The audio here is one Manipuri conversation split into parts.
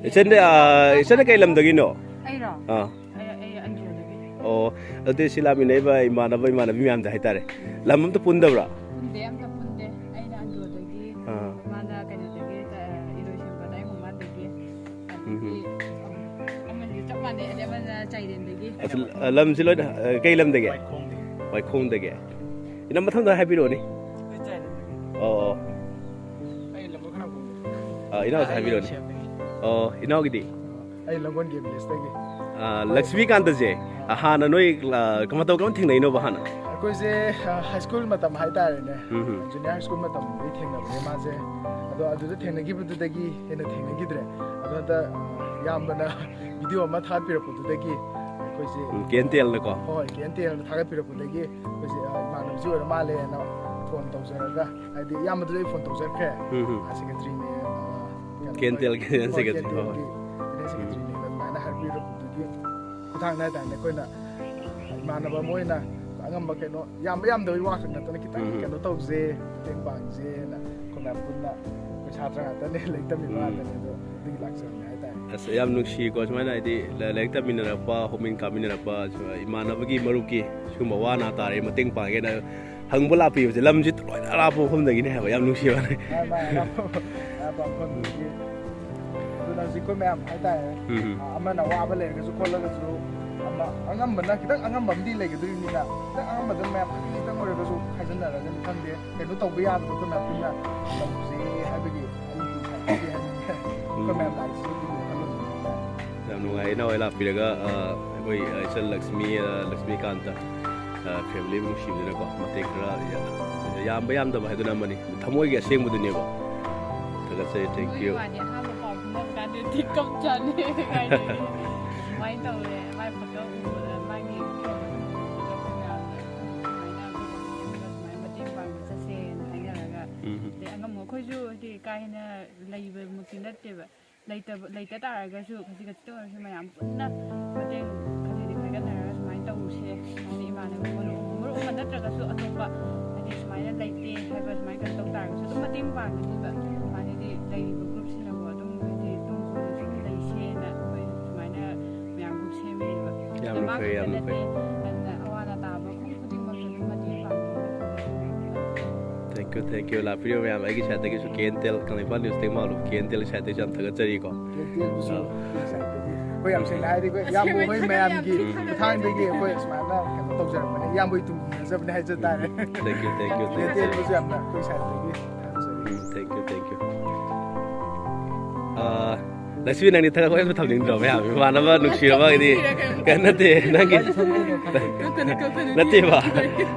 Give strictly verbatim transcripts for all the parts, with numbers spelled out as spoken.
ꯏꯆꯟꯗ, ꯑꯥ, ꯏꯆꯟꯗ ꯀꯩ ꯂꯝꯗꯒꯤꯅꯣ? ꯑꯩꯔꯣ? ꯑꯥ꯫ ꯑꯩ ꯑꯩ ꯑꯟꯗ꯭ꯔꯣꯗꯒꯤ꯫ ꯑꯣ, ꯑꯗꯨꯗꯤ ꯁꯤ ꯂꯥꯛꯃꯤꯟꯅꯩꯕ ꯏꯃꯥꯟꯅꯕ ꯏꯃꯥꯟꯅꯕꯤ ꯃꯌꯥꯝꯗ ꯍꯥꯏꯇꯥꯔꯦ, ꯂꯝ ꯑꯝꯇ ꯄꯨꯟꯗꯕ꯭ꯔꯥ? ꯄꯨꯟꯗꯦ, ꯑꯝꯇ ꯄꯨꯟꯗꯦ꯫ ꯑꯩꯅ ꯑꯟꯗ꯭ꯔꯣꯗꯒꯤ, ꯑꯥ꯫ ꯃꯥꯅ ꯀꯩꯅꯣꯗꯒꯤ, ꯏꯔꯣꯏꯁꯦꯝꯕꯗ ꯑꯩ ꯈꯣꯡꯕꯥꯟꯗꯒꯤ꯫ ꯎꯝ꯫ ꯑꯗꯒꯤ ꯑꯃꯅꯁꯨ ꯆꯞ ꯃꯥꯟꯅꯩ, ꯑꯗꯩ ꯑꯃꯅ ꯆꯥꯏꯔꯦꯟꯗꯒꯤ꯫ ꯑꯁ, ꯑ, ꯂꯝꯁꯤ ꯂꯣꯏꯅ, ꯑ, ꯀꯩ ꯂꯝꯗꯒꯤ? ꯋꯥꯏꯈꯣꯡꯗꯒꯤ꯫ ꯏꯅꯝ, ꯃꯊꯪꯗ ꯍꯥꯏꯕꯤꯔꯛꯑꯣꯅꯦ꯫ ꯑꯣ, ꯑꯣ꯫ ꯑ, ꯏꯅꯥꯎꯁꯨ ꯍꯥꯏꯕꯤꯔꯛꯑꯣꯅꯦ꯫ ꯑꯣ, ꯏꯅꯥꯎꯒꯤꯗꯤ? ꯑꯩ ꯂꯪꯒꯣꯜꯒꯤ ꯚꯤꯂꯦꯖꯇꯒꯤ꯫ ꯑ, ꯂꯛꯁꯃꯤꯀꯥꯟꯇꯁꯦ, ꯑ, ꯍꯥꯟꯅ ꯅꯣꯏ, ꯑ, ꯃꯇꯧ ꯀꯔꯝ ꯊꯦꯡꯅꯩꯅꯣꯕ ꯍꯥꯟꯅ? ꯑꯩꯈꯣꯏꯁꯦ, ꯑ, ꯍꯥꯏ ꯁ꯭ꯀꯨꯜ ꯃꯇꯝ ꯍꯥꯏꯇꯥꯔꯦꯅꯦ꯫ ꯎꯝ꯫ ꯖꯨꯅꯤꯌꯔ ꯍꯥꯏ ꯁ꯭ꯀꯨꯜ ꯃꯇꯝꯗꯒꯤ ꯊꯦꯡꯅꯕꯅꯦ ꯃꯥꯁꯦ꯫ ꯑꯗꯣ ꯑꯗꯨꯗ ꯊꯦꯡꯅꯈꯤꯕꯗꯨꯗꯒꯤ ꯍꯦꯟꯅ ꯊꯦꯡꯅꯈꯤꯗ꯭ꯔꯦ꯫ ꯑꯗꯣ ꯍꯟꯗꯛ, ꯑ, ꯏꯌꯥꯝꯕꯅ ꯚꯤꯗꯤꯑꯣ ꯑꯃ ꯊꯥꯒꯠꯄꯤꯔꯛꯄꯗꯨꯗꯒꯤ ꯑꯩꯈꯣꯏꯁꯦ, ꯎꯝ, ꯀꯦꯟꯇꯦꯜꯅꯀꯣ? ꯍꯣꯏ, ꯀꯦꯟꯇꯦꯜꯅ ꯊꯥꯒꯠꯄꯤꯔꯛꯄꯗꯒꯤ ꯑꯩꯈꯣꯏꯁꯦ, ꯑ, ꯏꯃꯥꯟꯅꯕꯁꯤ ꯑꯣꯏꯔ ꯃꯥꯜꯂꯦꯅ ꯐꯣꯟ ꯇꯧꯖꯔꯒ, ꯍꯥꯏꯗꯤ ꯏꯌꯥꯝꯕꯗꯨꯗ ꯑꯩ ꯐꯣꯟ ꯇꯧꯖꯔꯛꯈ꯭ꯔꯦ꯫ ꯎꯝ, ꯎꯝ꯫ ꯑ, ꯁꯦꯀ꯭ꯔꯦꯇꯔꯤꯅꯦ, ꯑ, ꯀꯩꯅꯣ, ꯀꯦꯟꯇꯦꯜ, ꯀꯦꯟꯇꯦꯜ ꯍꯣꯏ, ꯁꯦꯀ꯭ꯔꯦꯇꯔꯤ, ꯀꯦꯟꯇꯦꯜꯒꯤ, ꯍꯣꯏ꯫ ꯀꯦꯟꯇꯦꯜ ꯁꯦꯀ꯭ꯔꯦꯇꯔꯤꯅꯦꯅ ꯑꯗꯨꯃꯥꯏꯅ ꯍꯥꯏꯕꯤꯔꯛꯄꯗꯨꯒꯤ ꯈꯨꯊꯥꯡꯗ ꯍꯥꯏꯇꯥꯔꯦꯅꯦ, ꯑꯩꯈꯣꯏꯅ ꯏꯃꯥꯟꯅꯕ ꯑꯃ ꯑꯣꯏꯅ ꯑꯉꯝꯕ ꯀꯩꯅꯣ, ꯌꯥꯝꯕ ꯌꯥꯝꯗꯕꯒꯤ ꯋꯥ ꯈꯛ ꯅꯠꯇꯅ ꯈꯤꯇꯪ ꯎꯝ꯫ ꯀꯩꯅꯣ ꯇꯧꯁꯦ, ꯃꯇꯦꯡ ꯄꯥꯡꯁꯦꯅ ꯑꯩꯈꯣꯏ ꯃꯌꯥꯝ ꯄꯨꯟꯅ, ꯑꯩꯈꯣꯏ ꯁꯥꯇ꯭ꯔ ꯉꯥꯛꯇꯅꯦ, ꯂꯥꯏꯔꯤꯛ ꯇꯝꯃꯤꯕ ꯎꯝ꯫ ꯉꯥꯛꯇꯅꯦ, ꯑꯗꯣ ꯑꯗꯨꯒꯤ ꯂꯥꯛꯆꯕꯅꯦ ꯍꯥꯏꯇꯥꯔꯦ꯫ ꯑꯁ, ꯌꯥꯝ ꯅꯨꯡꯁꯤꯀꯣ, ꯁꯨꯃꯥꯏꯅ ꯍꯥꯏꯗꯤ ꯂ-, ꯂꯥꯏꯔꯤꯛ ꯇꯝꯃꯤꯟꯅꯔꯛꯄ, ꯍꯧꯃꯤꯟ ꯀꯥꯃꯤꯟꯅꯔꯛꯄ, ꯁꯨ-, ꯏꯃꯥꯟꯅꯕꯒꯤ ꯃꯔꯨꯞꯀꯤ ꯁꯤꯒꯨꯝꯕ ꯋꯥ ꯅꯥ ꯇꯥꯔꯦ, ꯃꯇꯦꯡ ꯄꯥꯡꯒꯦꯅ ꯍꯪꯕ ꯂꯥꯛꯄꯤꯕꯁꯦ, ꯂꯝꯁꯤ ꯂꯣꯏꯅ ꯑꯔꯥꯞꯄ ꯃꯐꯝꯗꯒꯤꯅꯦ ꯍꯥꯏꯕ, ꯌꯥꯝ ꯅꯨꯡꯁꯤꯕꯅꯦ꯫ ꯃꯥ-, ꯃꯥ-, ꯑꯔꯥꯞꯄ-, ꯑꯔꯥꯞꯄ ꯃꯐꯝꯗꯒꯤ꯫ ꯑꯗꯨꯅ ꯍꯧꯖꯤꯛ ꯑꯩꯈꯣꯏ ꯃꯌꯥꯝ ꯍꯥꯏꯇꯥꯔꯦ, ꯎꯝ꯫ ꯑꯃꯅ ꯑꯋꯥꯕ ꯂꯩꯔꯒꯁꯨ ꯈꯣꯠꯂꯒꯁꯨ, ꯑꯃ ꯑꯉꯝꯕꯅ, ꯈꯤꯇꯪ ꯑꯉꯝꯕ ꯑꯃꯗꯤ ꯂꯩꯒꯗꯣꯔꯤꯕꯅꯤꯅ, ꯈꯤꯇꯪ ꯑꯉꯝꯕꯗ ꯃꯌꯥꯝ ꯈꯖꯤꯛ ꯈꯤꯇꯪ ꯑꯣꯏꯔꯒꯁꯨ ꯈꯥꯏꯖꯤꯟꯅꯔꯒꯅꯤ ꯈꯪꯗꯦ, ꯀꯩꯅꯣ ꯇꯧꯕ ꯌꯥꯕꯗꯣ ꯑꯩꯈꯣꯏ ꯃꯌꯥꯝ ꯄꯨꯟꯅ ꯇꯧꯁꯦ ꯍꯥꯏꯕꯒꯤ ꯑꯩꯒꯤ ꯁꯥꯏꯠꯇꯒꯤ ꯍꯥꯏꯅꯤꯡꯉꯦ꯫ ꯑꯩꯈꯣꯏ ꯃꯌꯥꯝ ꯂꯥꯛꯏꯁꯤꯒꯤ ꯋꯥꯈꯜꯂꯣꯟꯗꯨꯅꯤ꯫ ꯌꯥꯝ ꯅꯨꯡꯉꯥꯏ, ꯏꯅꯥꯎ ꯍꯣꯏ ꯂꯥꯛꯄꯤꯔꯒ, ꯑ, ꯑꯩꯈꯣꯏ, ꯑ, ꯏꯆꯜ ꯂꯛꯁꯃꯤ, ꯑ, ꯂꯛꯁꯃꯤꯀꯥꯟꯇ, ꯑ, ꯐꯦꯃꯤꯂꯤꯕꯨ ꯅꯨꯡꯁꯤꯕꯗꯨꯅꯀꯣ, ꯃꯇꯦꯡ ꯈꯔ ꯌꯥ-, ꯌꯥꯝꯕ ꯌꯥꯝꯗꯕ ꯍꯥꯏꯗꯨꯅ ꯑꯃꯅꯤ, ꯊꯃꯣꯏꯒꯤ ꯑꯁꯦꯡꯕꯗꯨꯅꯦꯕ꯫ ꯊꯥꯒꯠꯆꯔꯤ, thank you꯫ ꯃꯣꯏꯒꯤ ꯋꯥꯗꯤ ꯑꯍꯥꯟꯕ ꯄꯥꯎ ꯐꯥꯎꯅꯕ ꯀꯥꯟꯗꯗꯤ ꯀꯞꯆꯥꯅꯤ ꯀꯥꯏꯗꯒꯤ꯫ ꯑꯗꯨꯃꯥꯏꯅ ꯇꯧꯔꯦ, ꯃꯥꯏ ꯐꯣꯇꯣ ꯎꯕꯗ, ꯃꯥꯒꯤ ꯐꯣꯇꯣ ꯎꯕꯗ ꯑꯩꯈꯣꯏ ꯃꯌꯥꯝꯅ ꯑꯗꯨꯃꯥꯏꯅ ꯑꯩꯈꯣꯏ ꯃꯌꯥꯝꯅ ꯁꯨꯃꯥꯏꯅ ꯃꯇꯦꯡ ꯄꯥꯡꯕ ꯆꯠꯁꯦꯅ ꯍꯥꯏꯅꯔꯒ꯫ ꯎꯝ꯫ ꯑꯗꯩ ꯑꯉꯝꯕ ꯑꯩꯈꯣꯏꯁꯨ ꯍꯥꯏꯗꯤ ꯀꯥ ꯍꯦꯟꯅ ꯂꯩꯕꯃꯛꯇꯤ ꯅꯠꯇꯦꯕ, ꯂꯩꯇꯕ, ꯂꯩꯇ ꯇꯥꯔꯒꯁꯨ ꯈꯖꯤꯛ ꯈꯖꯤꯛꯇ ꯑꯣꯏꯔꯁꯨ ꯃꯌꯥꯝ ꯄꯨꯟꯅ ꯃꯇꯦꯡ ꯈꯖꯤꯛ ꯈꯖꯤꯛ ꯈꯥꯏꯒꯠꯅꯔꯒ ꯁꯨꯃꯥꯏꯅ ꯇꯧꯁꯦ꯫ ꯍꯥꯏꯗꯤ ꯏꯃꯥꯟꯅꯕ ꯃꯔꯨꯞ, ꯃꯔꯨꯞ ꯑꯃ ꯅꯠꯇ꯭ꯔꯒꯁꯨ ꯑꯇꯣꯞꯄ, ꯍꯥꯏꯗꯤ ꯁꯨꯃꯥꯏꯅ ꯂꯩꯇꯦ ꯍꯥꯏꯕ ꯁꯨꯃꯥꯏꯅ ꯀꯩꯅꯣ ꯇꯧ ꯇꯥꯔꯒꯁꯨ ꯑꯗꯨꯝ ꯃꯇꯦꯡ ꯄꯥꯡꯒꯅꯤꯕ꯫ ꯍꯥꯏꯗꯤ ꯂꯩꯔꯤꯕ ꯒ꯭ꯔꯨꯞꯁꯤꯅꯀꯣ ꯑꯗꯨꯝ ꯍꯥꯏꯗꯤ ꯇꯨꯡ ꯀꯣꯏꯅꯁꯨ ꯐꯩ, ꯌꯥꯝꯅ ꯐꯩ꯫ ꯑꯗꯨꯅ ꯑꯋꯥ ꯑꯅꯥ ꯇꯥꯕ ꯃꯐꯝ ꯈꯨꯗꯤꯡꯃꯛꯇ ꯑꯗꯨꯝ ꯃꯇꯦꯡ ꯄꯥꯡꯕꯤꯌꯨ꯫ Thank you, thank you꯫ ꯂꯥꯛꯄꯤꯔꯤꯕ ꯃꯌꯥꯝ, ꯑꯩꯒꯤ side ꯇꯒꯤꯁꯨ K N T L Kangleipak News ꯇꯒꯤ ꯃꯥꯂꯨ, K N T L side ꯇꯒꯤꯁꯨ ꯌꯥꯝ ꯊꯥꯒꯠꯆꯔꯤꯀꯣ꯫ K N T L ꯕꯨꯁꯨ ꯑꯥ꯫ ꯑꯩꯈꯣꯏ side ꯇꯒꯤ, ꯑꯩꯈꯣꯏ ꯌꯥꯝ ꯁꯦꯡꯅ ꯍꯥꯏꯔꯗꯤ, ꯑꯩꯈꯣꯏ ꯏꯌꯥꯝꯕ ꯍꯣꯏ ꯃꯌꯥꯝꯒꯤ ꯈꯨꯠꯊꯥꯡꯗꯒꯤ ꯑꯩꯈꯣꯏ ꯁꯨꯃꯥꯏꯅ ꯀꯩꯅꯣ ꯇꯧꯖꯔꯛꯄꯅꯦ꯫ ꯏꯌꯥꯝꯕ ꯍꯣꯏ ꯇꯨꯡ ꯏꯟꯖꯕꯅꯦ ꯍꯥꯏꯖ ꯇꯥꯔꯦ꯫ Thank you, thank you, thank you꯫ K N T L ꯕꯨꯁꯨ ꯌꯥꯝꯅ ꯑꯩꯈꯣꯏ side ꯇꯒꯤ ꯊꯥꯒꯠꯆꯔꯤ꯫ ꯎꯝ, thank you, thank you꯫ ꯑꯥ, ꯂꯛꯁꯃꯤ, ꯅꯪꯗꯤ ꯊꯥꯒꯠꯄ ꯀꯩꯝꯇ ꯊꯝꯅꯤꯡꯗ꯭ꯔꯣ? ꯃꯌꯥꯝ ꯏꯃꯥꯟꯅꯕ ꯅꯨꯡꯁꯤꯔꯕ ꯍꯥꯏꯗꯤ, ꯀꯩ ꯅꯠꯇꯦ, ꯅꯪꯒꯤ ꯀꯞꯀꯅꯨ, ꯀꯞꯀꯅꯨ꯫ ꯅꯠꯇꯦꯕ,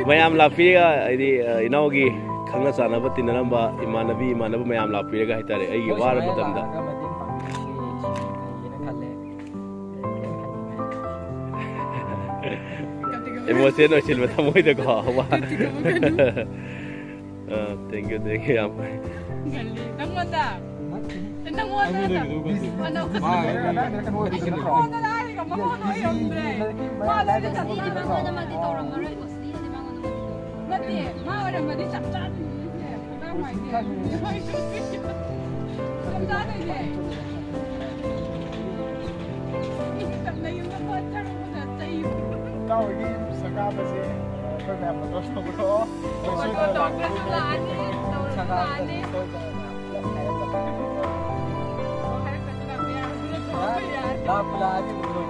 ꯃꯌꯥꯝ ꯂꯥꯛꯄꯤꯔꯒ ꯍꯥꯏꯗꯤ, ꯑ, ꯏꯅꯥꯎꯒꯤ ꯈꯪꯅ ꯆꯥꯟꯅꯕ ꯇꯤꯟꯅꯔꯝꯕ ꯏꯃꯥꯟꯅꯕꯤ ꯏꯃꯥꯟꯅꯕ ꯃꯌꯥꯝ ꯂꯥꯛꯄꯤꯔꯒ ꯍꯥꯏꯇꯥꯔꯦ, ꯑꯩꯒꯤ ꯋꯥꯔꯕ ꯃꯇꯝꯗ꯫ ꯂꯥꯛꯑꯒ ꯃꯇꯦꯡ ꯄꯥꯡꯕꯤꯔꯁꯤ ꯁꯤꯅ ꯈꯜꯂꯦ꯫ Emotion ꯑꯣꯏꯁꯤꯟꯕ ꯊꯃꯣꯏꯗꯀꯣ꯫ ꯋꯥ꯫ ꯑ, thank you, thank you, ꯌꯥꯝ ꯐꯩ꯫ ꯅꯪꯉꯣꯟꯗ? ꯅꯪꯉꯣꯟꯗ? ꯑꯩꯉꯣꯟꯗ ꯀꯩꯗꯧꯕ? ꯑꯣ, ꯅꯪ ꯃꯥ ꯑꯩꯉꯣꯟꯗ ꯅꯪꯉꯣꯟꯗ ꯍꯥꯏꯔꯒ ꯃꯉꯣꯟꯗ ꯑꯣꯏꯔꯝꯗ꯭ꯔꯦ꯫ ꯃꯥ ꯂꯣꯏꯅ ꯆꯞ ꯆꯥꯅ ꯃꯉꯣꯟꯗ ꯃꯥꯗꯤ ꯇꯧꯔꯝꯃꯔꯣꯏꯀꯣ, ꯁꯤꯗꯤ ꯃꯉꯣꯟꯗ ꯃꯥꯗꯤ ꯇꯧꯔꯝꯃꯔꯣꯏ꯫ ꯅꯠꯇꯦ, ꯃꯥ ꯑꯣꯏꯔꯝꯃꯗꯤ ꯆꯞ ꯆꯥꯗꯣꯏꯅꯦ꯫ ꯆꯞ ꯆꯥꯗꯣꯏꯅꯦ꯫ ꯆꯞ ꯅꯌꯨꯝꯗ ꯄꯣꯠ ꯊꯥꯔꯛꯄꯗ ꯆꯩ꯫ ꯏꯇꯥꯎ ꯍꯣꯏꯒꯤ ꯁꯪꯒꯥꯕꯁꯦ ꯑꯩꯈꯣꯏ ꯃꯌꯥꯝ ꯐꯣꯇꯣ ꯇꯧꯕ꯭ꯔꯣ? ꯐꯣꯇꯣ ꯇꯧꯗ꯭ꯔꯁꯨ ꯂꯥꯛꯑꯅꯤ, ꯇꯧꯔꯁꯨ ꯂꯥꯛꯑꯅꯤ꯫ ꯁꯣꯏꯗꯅ ꯂꯥꯛꯑꯅꯤ꯫ ꯂꯥꯛꯄꯨ ꯂꯥꯛꯑꯗꯤ ꯎꯔꯣꯏ꯫